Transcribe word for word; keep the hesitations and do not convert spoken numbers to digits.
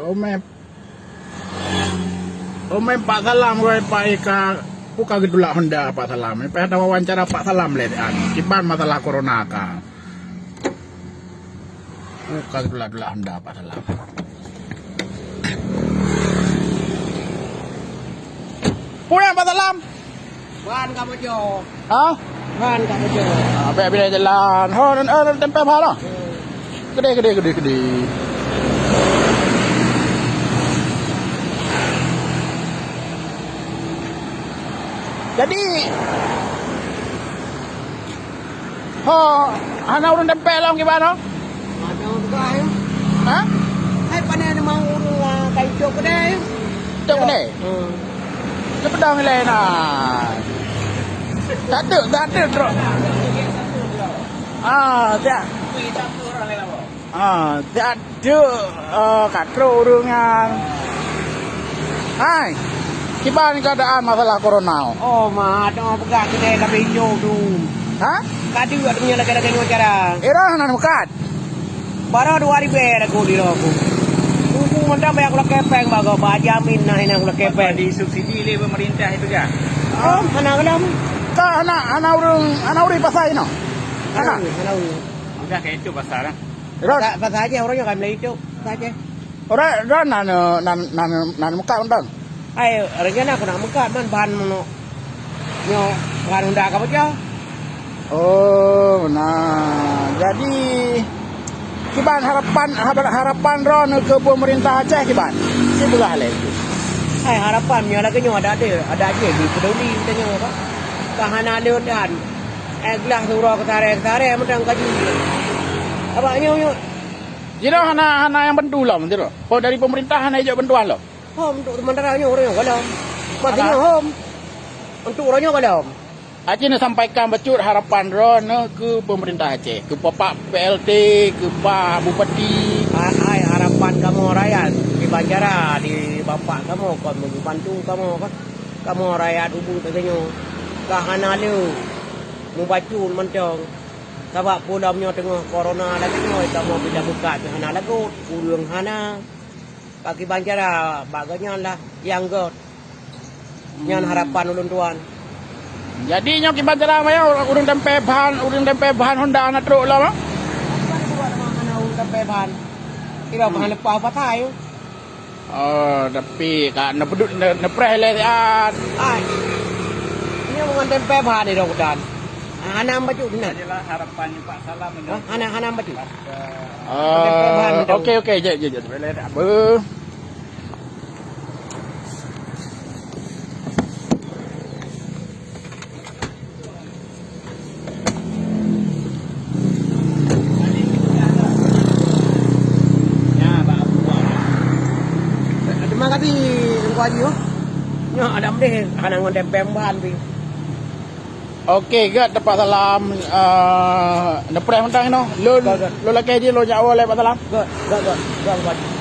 Omé, omé Pak Salam, wai Pak Eka, buka geutulak Honda Pak Salam. Payah tawawancara Pak Salam lé an. Kiban masalah corona ka. Buka geutulak-tulak Honda Pak Salam. Pulang Pak Salam. Ban ka boco. Ha? Ban ka boco. Ah, bèk pindah jalan. Ho, nan, eh, nan tempel bah lah. Gede, gede, gede, gede. Jadi, ho, hana ureueng tempel lom kiban, ho? Ada orang pegang, ya. Ha? Hai, pandai nama ureueng, ah, kai cok kedai, ya. Cok kedai? Hmm. Dia pedang lain ah. Tak ada, tak ada trok. Ah, tak. Ah, tak ada, ah, katrok ureueng nyan. Hai, kiban keadaan masalah corona? Oh, ma, ada peugah keude ka bejok tu. Ha? Ka deuek tu nyoe lagèe-lagèe nyoe cara. Ira hana meukat. Baroe dua ribèe lagu di loko. Buku mantong banyak kulakèe pèng bagoe, ba jamin nah hina kulakèe pèng. Disubsidi lé pemerintah itu ya? Oh, hana gohlom. Ka hana, hana ureueng, hana ureueng pasai noh. Hana. Hana ureueng, hana ureueng. Udah kayak itu pasar, ah. Ira. Pasai, pasai aja, ureueng nyoe kan mulai itu. Pasai aja. Ora, ora na, na, na, na, na meukat mantong. Hai, rencana aku nak meukat man bahan meunoe. Nyoe bahan Honda ka pecah. Oh, nah. Jadi, kiban harapan, haba-, harapan droeneuh keu pemerintah Aceh kiban? Sibeugah lé. Hai, harapan nyoe lagèe nyoe ada, ada, ada aja di peduli kita nyoe, Pak. Ka hana lé dan. Eh, gelah surok keusaré-keusaré mantong kaju. Abak nyoe, nyoe. Jinoe hana, hana nyang bantu lom, jinoe. Po dari pemerintah hana ijok bantuan lom. Hom, untuk sementara nyoe ureueng nyoe gohlom. Maksudnya hom. Untuk ureueng nyoe gohlom. Aceh neusampaikan bacut harapan droeneuh keu pemerintah Aceh, keu Bapak P L T, keu Pak Bupati. Hai, hai, harapan kamoe rakyat di Banjara, di Bapak kamoe kon meubantu kamoe kan. Kamoe rakyat ubu teuh nyoe ka hana lé mubacut mantong. Sabab peue lom nyoe teungoh corona lagèe nyoe, kamoe bila buka pih hana lagot, ureueng hana. Bak kiban cara, bak geuh nyan lah nyang göt. Nyan harapan ulôn tuan. Jadi nyoe kiban cara maya ureueng tempel bahan, ureueng tempel bahan Honda hana trok lom, ah? Hana ureueng tempel bahan. Kira bahan leupah pakai. Oh, tapi ka neupeudut, ne-, neupreh lé siat. Ai. Nyoe ngon tempel bahan di dalam hutan. Hana bacut sinan. Adalah harapan Pak Salam. Hah? Hana, hana bacut. Tempel bahan. Oh, betul. Oke, oke, jap, jap, jap. Boleh tak apa? Terima kasih, Teungku Haji, oh. Nyoe ada meunan, hana ngon tempel bahan pih. Oke, gèt, Pak Salam, eh, neupreh mantong inoe. Lôn, gèt, gèt, lôn lakèe jih, lôn jak woe lé Pak Salam. Gèt, gèt, gèt, Teungku Haji.